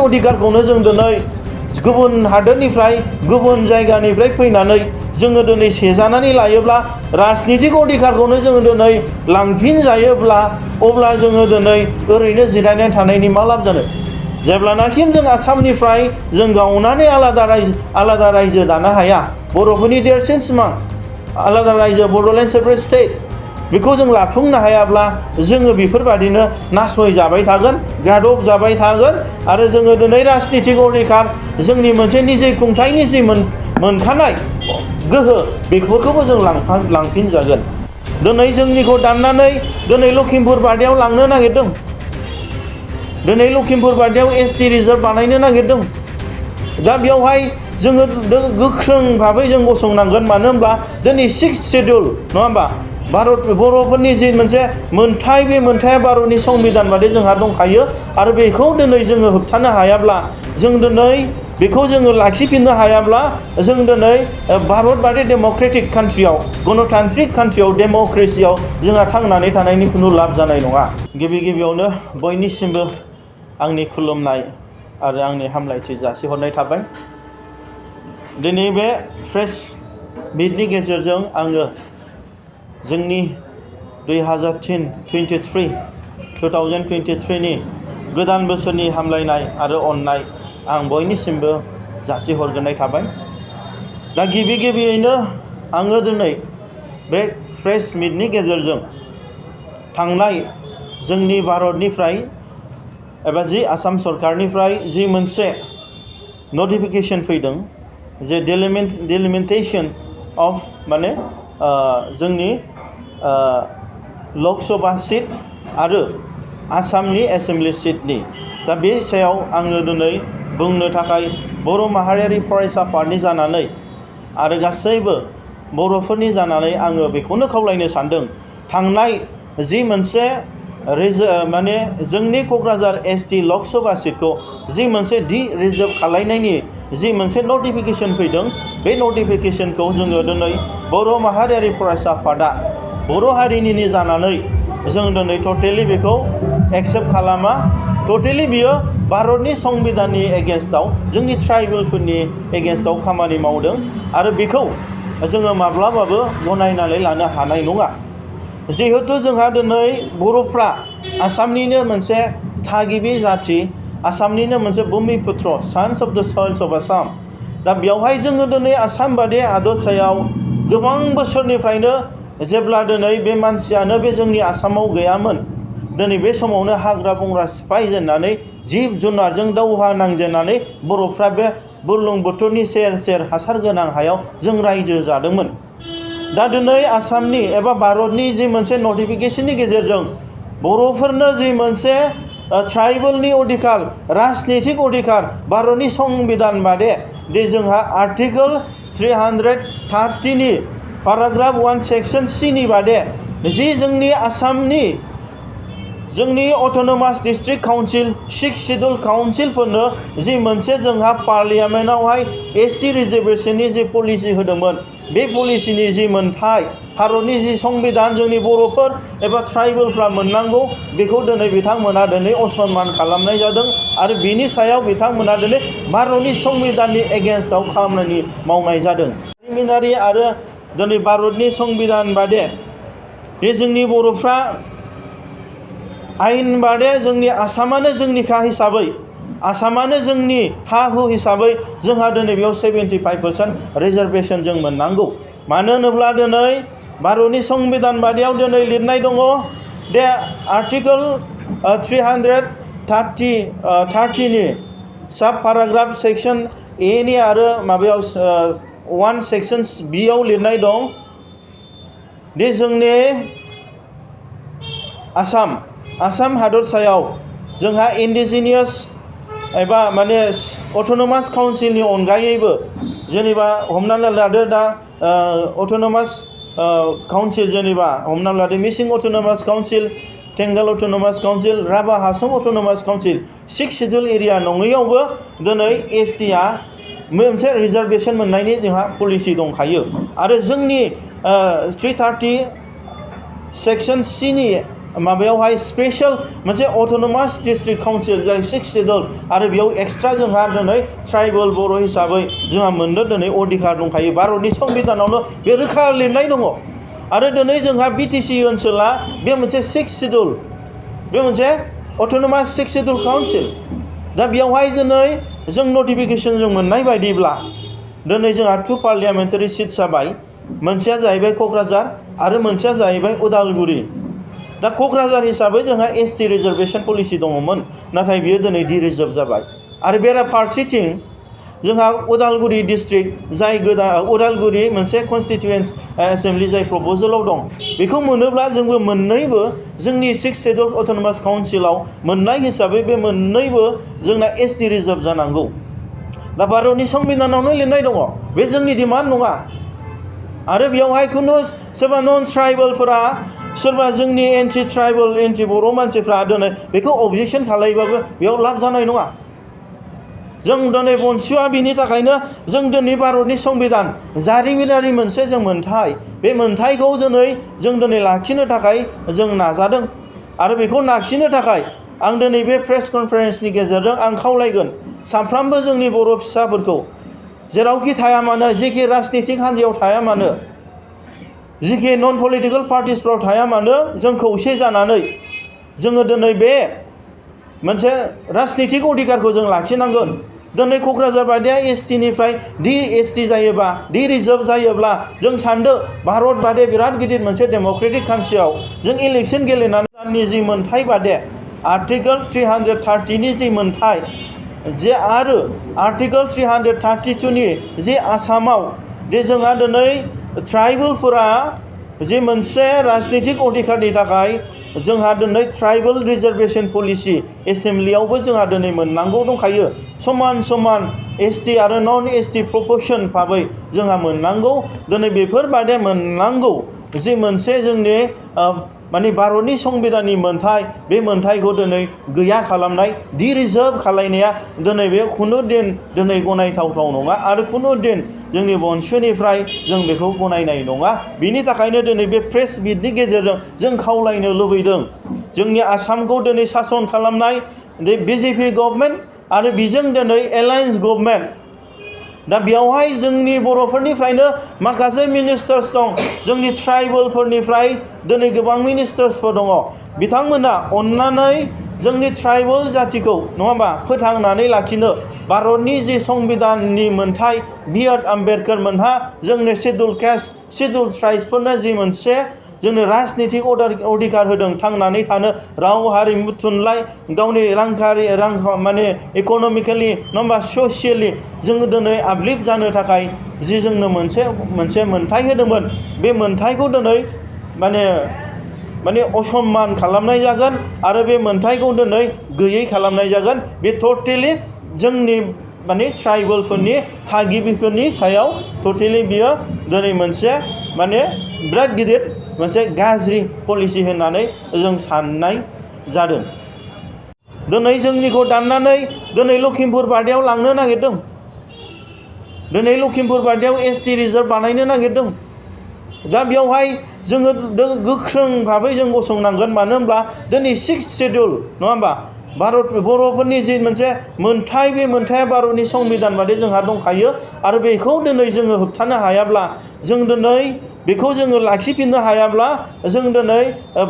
अधिकारखौनो जों दिनै गुबुन हादोरनिफ्राय गुबुन जायगानिफ्राय फैनानै जोङो दिनै सेजानानै लायोब्ला राजनितिक अधिकारखौनो जोङो दिनै लांफिनजायोब्ला अब्ला जोङो दिनै ओरैनो जिरायनानै थानायनि मा लाब जानो? जेब्लानाखि जों आसामनिफ्राय जों गावनानै आलादा रायजो दानो हाया, बर'फोरनि देरसिन सिमां आलादा रायजो बड'लेण्ड सेपारेट स्टेट बेखौ जों लाफुंनो हायाब्ला जोङो बेफोरबादिनो नासयजाबाय थागोन, गादब जाबाय थागोन आरो जोङो दिनै राजनितिक अधिकार जोंनि मोनसे निजे खुंथायनि जि मोनखानाय गोहो बेफोरखौबो जों लांफिनजागोन। दिनै जोंनिखौ दाननानै दिनै लखिमपुर बादियाव लांनो नागिरदों, दिनै लखिमपुर बादियाव ST रिजार्भ बानायनो नागिरदों। दा बेयावहाय जोङो गोख्रों भाबै जों गसंनांगोन। मानो होनब्ला दिनै 6th शेड्युल नङा होमबा, बर'फोरनि जि मोनसे मोनथाय, बे मोनथाया भारतनि संबिधान बादि जोंहा दंखायो आरो बेखौ दिनै जोङो होबथानो हायाब्ला, जों दिनै बेखौ जोङो लाखिफिननो हायाब्ला जों दिनै भारत बादि डेम'क्रेटिक कान्ट्रियाव, गणतान्त्रिक कान्ट्रियाव, डेम'क्रेसियाव जोंहा थांनानै थानायनि खुनु लाब जानाय नङा। गिबियावनो बयनिसिमबो आंनि खुलुमनाय आरो आंनि हामलायथि जासिहरनाय थाबाय। दिनै बे प्रेस मिटनि गेजेरजों आङो जोंनि 2023 नि गोदान बोसोरनि हामलायनाय आरो अननाय आं बयनिसिमबो जासिहरग्रोनाय थाबाय। दा गिबियैनो आङो दिनै बे प्रेस मिटनि गेजेरजों थांनाय जोंनि भारतनिफ्राय एबा जि आसाम सरकारनिफ्राय जि मोनसे नटिफिकेसन फैदों, जे डिलिमिटेसन अफ माने जोंनि लकसभा सिट आरो आसामनि एसेम्बलि सिटनि, दा बे सायाव आङो दिनै बुंनो थाखाय बर' माहारियारि फरायसा आफादनि जानानै आरो गासैबो बर'फोरनि जानानै आङो बेखौनो खावलायनो सानदों। थांनाय जि मोनसे माने जोंनि क'क्राझार ST लकसभा सिटखौ जि मोनसे रिजार्भ खालायनायनि जि मोनसे नटिफिकेसन फैदों, बे नटिफिकेसनखौ जोङो दिनै बर' माहारियारि फरायसा आफादा बर' हारिनि जानानै जों दिनै टटेलि बेखौ एक्सेप्ट खालामा। टटेलि बियो भारतनि संबिधाननि एगेन्स्टआव, जोंनि ट्राइबेलफोरनि एगेन्स्टआव खामानि मावदों आरो बेखौ जोङो माब्लाबाबो गनायनानै लानो हानाय नङा। जिहेथु जोंहा दिनै बर'फ्रा आसामनिनो मोनसे थागिबि जाथि, आसामनिनो मोनसे बुमिपुत्र, सान्स अफ द सइल्स अफ आसाम। दा बेवहाय जोङो दिनै आसाम बादि हादरसायाव गोबां बोसोरनिफ्रायनो जेब्ला दिनै बे मानसियानो बे जोंनि आसामाव गैयामोन, दिनै बे समावनो हाग्रा बंग्रा सिफायजेननानै जिब जुनारजों दावहा नांजेननानै बर'फ्रा बे बुरलुंबुथुरनि सेर सेर हासार गोनां हायाव जों रायजो जादोंमोन। दा दिनै आसामनि एबा भारतनि जि मोनसे नटिफिकेसननि गेजेरजों बर'फोरनो जि मोनसे ट्राइबेलनि अधिकार, राजनितिक अधिकार, भारतनि संबिधान बादि दि जोंहा आर्टिकोल 330 नि पेराग्राफ 1 सेक्सन C नि बादे जि जोंनि आसामनि जोंनि अट'नमास डिस्ट्रिक्ट काउन्सिल, 6 शेड्युल काउन्सिलफोरनो जि मोनसे जोंहा पार्लियामेन्टआवहाय ST रिजार्भेसननि जि पलिसि होदोंमोन, बे पलिसिनि जि मोनथाय, भारतनि जि संबिधान जोंनि बर'फोर एबा ट्राइबेलफ्रा मोननांगौ, बेखौ दिनै बिथांमोना दिनै असनमान खालामनाय जादों आरो बिनि सायाव बिथांमोना दिनै भारतनि संबिधाननि एगेन्स्टआव खामानि मावनाय जादों। जारिमिनारि आरो दिनै भारतनि संबिधान बादे बे जोंनि बर'फ्रा आयेन बादे जोंनि आसामानो जोंनिखा हिसाबै, आसामानो जोंनि हा हु हिसाबै जोंहा दिनै बेयाव 75% रिजार्भेसन जों मोननांगौ। मानो होनोब्ला दिनै भारतनि संबिधान बादियाव दिनै लिरनाय दङ, दे आर्टिकोल 330 नि साब पेराग्राफ सेक्सन A नि आरो माबायाव 1 सेक्सन B आव लिरनाय दं दि जोंनि आसाम हादरसायाव जोंहा इन्डिजिनियास एबा माने अट'नमास काउन्सिलनि अनगायैबो, जेनेबा हमनानै लादो दा अट'नमास काउन्सिल, जेनेबा हमनानै लादो Mising autonomous council, Thengal autonomous council, Rabha Hasong autonomous council, 6 schedule area नङैयावबो दिनै STआ मोनसे रिजार्भेसन मोननायनि जोंहा पलिसि दंखायो आरो जोंनि 330 सेक्सन C नि माबायावहाय स्पेशल मोनसे अट'नमास डिस्ट्रिक्ट काउन्सिल जाय 6 शेड्युल आरो बेयाव एक्सट्रा जोंहा दिनै ट्राइबेल बर' हिसाबै जोंहा मोननो दिनै अधिकार दंखायो। भारतनि संबिधानावनो बे रोखा लिरनाय दङ। आरो दिनै जोंहा BTC ओनसोला बे मोनसे 6 शेड्युल, बे मोनसे अट'नमास 6 शेड्युल काउन्सिल। दा बेयावहाय दिनै जों नटिफिकेसन जों मोननाय बायदिब्ला दिनै जोंहा 2 पार्लियामेन्टारि सिट जाबाय। मोनसेया जाहैबाय क'क्राझार आरो मोनसेया जाहैबाय उदालगुरि। दा क'क्राझार हिसाबै जोंहा ST रिजार्भेसन पलिसि दङमोन, नाथाय बियो दिनै डिरिजार्भ जाबाय। आरो बेराफारसेथिं जोंहा उदालगुरि डिस्ट्रिक्ट जाय गोदान उदालगुरि मोनसे कनस्टिटुयेन्स एसेम्बलि जाय प्रप'जालाव दं, बेखौ मोनोब्ला जोंबो मोननैबो जोंनि 6 शेड्युल अट'नमास काउन्सिलाव मोननाय हिसाबै बे मोननैबो जोंना ST रिजार्भ जानांगौ। दा भारतनि संबिधानावनो लिरनाय दङ, बे जोंनि डिमान्ड नङा। आरो बेयावहाय खुनु सोरबा नन ट्राइबेलफोरा सोरबा जोंनि एन्टि ट्राइबेल एन्टि बर' मानसिफ्रा दिनै बेखौ अबजेक्सन खालायबाबो बेयाव लाब जानाय नङा। जों दिनै BoNSUआ बिनि थाखायनो जों दिनै भारतनि संबिधान जारिमिनारि मोनसे जों मोन्थाय, बे मोन्थायखौ जों दिनै लाखिनो थाखाय जों नाजादों। आरो बेखौ लाखिनो थाखाय आं दिनै बे प्रेस कनफारेन्सनि गेजेरजों आं खावलायगोन साफ्रोमबो जोंनि बर' फिसाफोरखौ जेरावखि थाया मानो, जेखि राजनितिक हान्जायाव थाया मानो, जेखि नन पलिटिकेल पार्टिसफ्राव थाया मानो, जों खौसे जानानै जोङो दिनै बे मोनसे राजनितिक अधिकारखौ जों लाखिनांगोन। दिनै क'क्राझार बायदिया STनिफ्राय DST जायोबा, रिजार्भ जायोब्ला जों सानदो भारत बादे बिराद गिदिर मोनसे डेम'क्रेटिक कान्ट्रियाव जों इलेक्सन गेलेनानै जि मोन्थाय बादे आर्टिकल 330 नि जि मोन्थाय जे आरो आर्टिकल 332 नि जि आसामाव जे जोंहा दिनै ट्राइबेलफोरा जि मोनसे राजनितिक अधिकारनि थाखाय जोंहा दिनै ट्राइबेल रिजार्भेसन पलिसि एसेम्बलियावबो जोंहा दिनै मोननांगौ दंखायो। समान समान ST आरो नन ST प्रपर्सन भाबै जोंहा मोननांगौ। दिनै बेफोरबादि मोननांगौ जि मोनसे जोंनि माने भारतनि संबिधाननि मोन्थाय, बे मोन्थायखौ दिनै गैया खालामनाय, रिजार्भ खालायनाया दिनै बे खुनु दिन दिनै गनायथावथाव नङा आरो खुनु दिन जोंनि BoNSUनिफ्राय जों बेखौ गनायनाय नङा। बिनि थाखायनो दिनै बे प्रेस मिटनि गेजेरजों जों खावलायनो लुबैदों जोंनि आसामखौ दिनै सासन खालामनाय BJP गभर्नमेन्ट आरो बेजों दिनै एलायन्स गभर्नमेन्ट, दा बेयावहाय जोंनि बर'फोरनिफ्रायनो माखासे मिनिस्टार्स दं, जोंनि ट्राइबेलफोरनिफ्राय दिनै गोबां मिनिस्टार्सफोर दङ। बिथांमोना अननानै जोंनि ट्राइबेल जातिखौ नङा होमबा फोथांनानै लाखिनो भारतनि जि संबिधाननि मोन्थाय B.R. आम्बेडकार मोनहा जोंनो शेड्युल कास्ट, शेड्युल ट्राइब्सफोरनो जि मोनसे जोंनो राजनितिक अधिकार होदों थांनानै थानो, राव हारिमु थुनलाइ, गावनि रां माने इक'नमिकेलि नङा होमबा ससियेलि जोङो दिनै आपलिफ्ट जानो थाखाय जि जोंनो मोनसे मोन्थाय होदोंमोन, बे मोन्थायखौ दिनै माने असम्मान खालामनाय जागोन आरो बे मोन्थायखौ दिनै गैयै खालामनाय जागोन। बे टटेलि जोंनि माने ट्राइबेलफोरनि थागिबिफोरनि सायाव टटेलि बियो दिनै मोनसे माने बिराद गिदिर मोनसे गाज्रि पलिसि होननानै जों साननाय जादों। दिनै जोंनिखौ दाननानै दिनै लखिमपुर बादियाव लांनो नागिरदों, दिनै लखिमपुर बादियाव ST रिजार्भ बानायनो नागिरदों। दा बेयावहाय जोङो गोख्रों भाबै जों गसंनांगोन। मानो होनब्ला दिनै 6 शेड्युल नङा होमबा बर'फोरनि जि मोनसे मोन्थाय, बे मोन्थाया भारतनि संबिधान बादि जोंहा दंखायो आरो बेखौ दिनै जोङो होबथानो हायाब्ला, जों दिनै बेखौ जोङो लाखिफिननो हायाब्ला, जों दिनै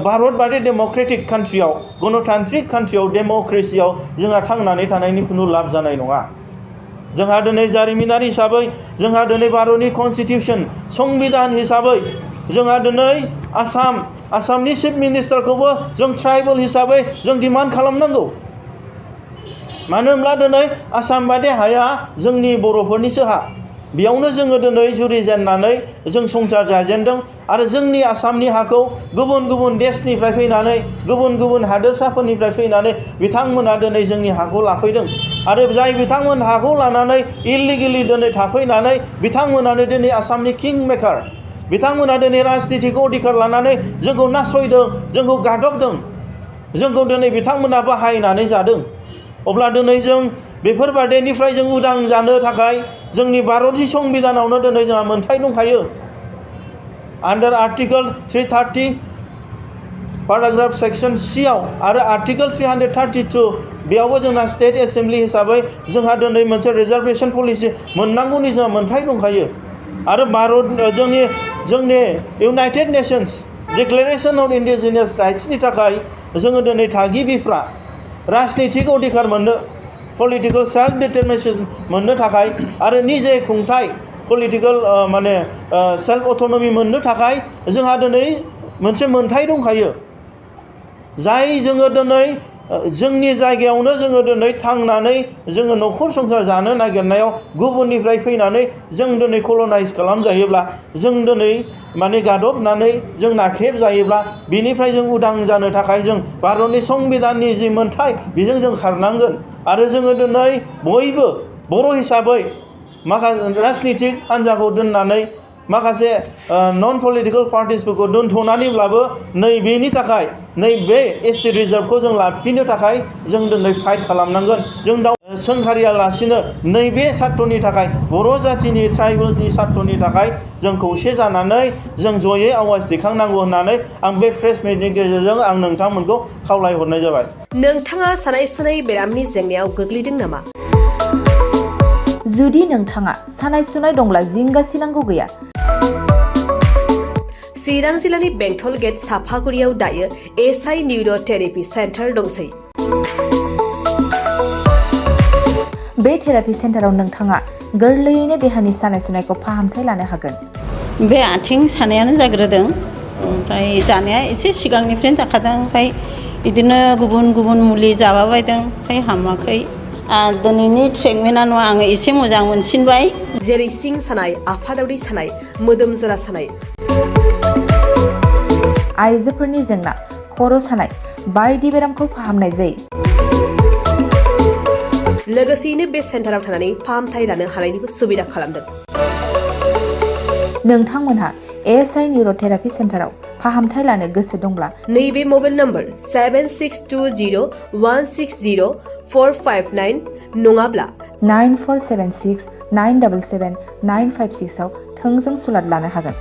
भारत बादि डेम'क्रेटिक कान्ट्रियाव, गणतान्त्रिक कान्ट्रियाव, डेम'क्रेसियाव जोंहा थांनानै थानायनि खुनु लाब जानाय नङा। जोंहा दिनै जारिमिनारि हिसाबै जोंहा दिनै भारतनि कनस्टिटिउसन संबिधान हिसाबै जोंहा दिनै आसामनि चिफ मिनिस्टारखौबो जों ट्राइबेल हिसाबै जों डिमान्ड खालामनांगौ। मानो होनब्ला दिनै आसाम बादि हाया जोंनि बर'फोरनिसो हा, बेयावनो जोङो दिनै जुरिजेननानै जों संसार जाजेनदों आरो जोंनि आसामनि हाखौ गुबुन गुबुन देशनिफ्राय फैनानै, गुबुन गुबुन हादोरसाफोरनिफ्राय फैनानै बिथांमोना दिनै जोंनि हाखौ लाफैदों आरो जाय बिथांमोन हाखौ लानानै इलिगेलि दिनै थाफैनानै बिथांमोनानो दिनै आसामनि किं मेकार, बिथांमोना दिनै राजनितिक अधिकार लानानै जोंखौ नासयदों, जोंखौ गादबदों, जोंखौ दिनै बिथांमोना बाहायनानै जादों। अब्ला दिनै जों बेफोरबादिनिफ्राय जों उदां जानो थाखाय जोंनि भारतनि संबिधानावनो दिनै जोंहा मोन्थाय दंखायो। आन्डार आर्टिकल 330 पेराग्राफ सेक्शन सियाव आरो आर्टिकल 332 बेयावबो जोंना स्टेट एसेम्बलि हिसाबै जोंहा दिनै मोनसे रिजार्भेशन पलिसि मोननांगौनि जोंहा मोन्थाय दंखायो आरो जोंनि united nations declaration of indigenous राइट्सनि थाखाय जोङो दिनै थागिबिफ्रा राजनितिक अधिकार मोननो पलिटिकल सेल्फ डिटारमिनेशन मोननो थाखाय आरो निजे खुंथाय पलिटिकल सेल्फ अट'नमि मोननो थाखाय जोंहा दिनै मोनसे मोन्थाय दंखायो जाय जोङो दिनै जोंनि जायगायावनो जोङो दिनै थांनानै जोङो न'खर संसार जानो नागिरनायाव गुबुननिफ्राय फैनानै जों दिनै कलनाइज खालामजायोब्ला जों दिनै गादबनानै जों नाख्रेब जायोब्ला बिनिफ्राय जों उदां जानो थाखाय जों भारतनि संबिधाननि जि मोन्थाय बेजों जों खारनांगोन आरो जोङो दिनै बयबो बर' हिसाबै माखासे राजनितिक हान्जाखौ दोननानै माखासे नन पलिटिकल पार्टिसफोरखौ दोनथ'नानैब्लाबो नैबेनि थाखाय नैबे एसटि रिजार्भखौ जों लाफिननो थाखाय जों दिनै फाइट खालामनांगोन जों सोंखारियालासिनो नैबे सार्थनि थाखाय बर' जातिनि ट्राइबेल्सनि सार्थनि थाखाय जों खौसे जानानै जों जयै आवाज दैखांनांगौ होननानै आं बे प्रेस मिटनि गेजेरजों आं नोंथांमोनखौ खावलायहरनाय जाबाय। नोंथाङा सानाय सुनाय बेरामनि जेंनायाव गोग्लैदों नामा? जुदि नोंथाङा सानाय सुनाय दंब्ला जिंगासिनांगौ गैया। चिरां जिल्लानि बेंटल गेट साफागुरियाव दायो एसआइ निउर' थेरापि सेन्टार दंसै। बे थेरापि सेन्टाराव नोंथाङा गोरलैयैनो देहानि सानाय सुनायखौ फाहामथाय लानो हागोन। बे आथिं सानायानो जाग्रोदों ओमफ्राय जानाया एसे सिगांनिफ्रायनो जाखादों ओमफ्राय बिदिनो गुबुन गुबुन मुलि जाबाबायदों ओमफ्राय हामाखै। दिनैनि ट्रिटमेन्टआ आङो एसे मोजां मोनसिनबाय। जेरै सिं सानाय, आफादावरि सानाय, मोदोम जरा सानाय, आइजोफोरनि जेंना, खर' सानाय बायदि बेरामखौ फाहामनाय जायो। लोगोसेयैनो बे सेन्टाराव थानानै फाहामथाय लानो हानायनिबो सुबिदा खालामदों। नोंथांमोनहा एसआइ निउर' थेरापि सेन्टाराव फाहामथाय लानो गोसो दंब्ला नैबे मबाइल नम्बर 7620160459 नङाब्ला 9476977956 आव थोंजों सुलाद लानो हागोन।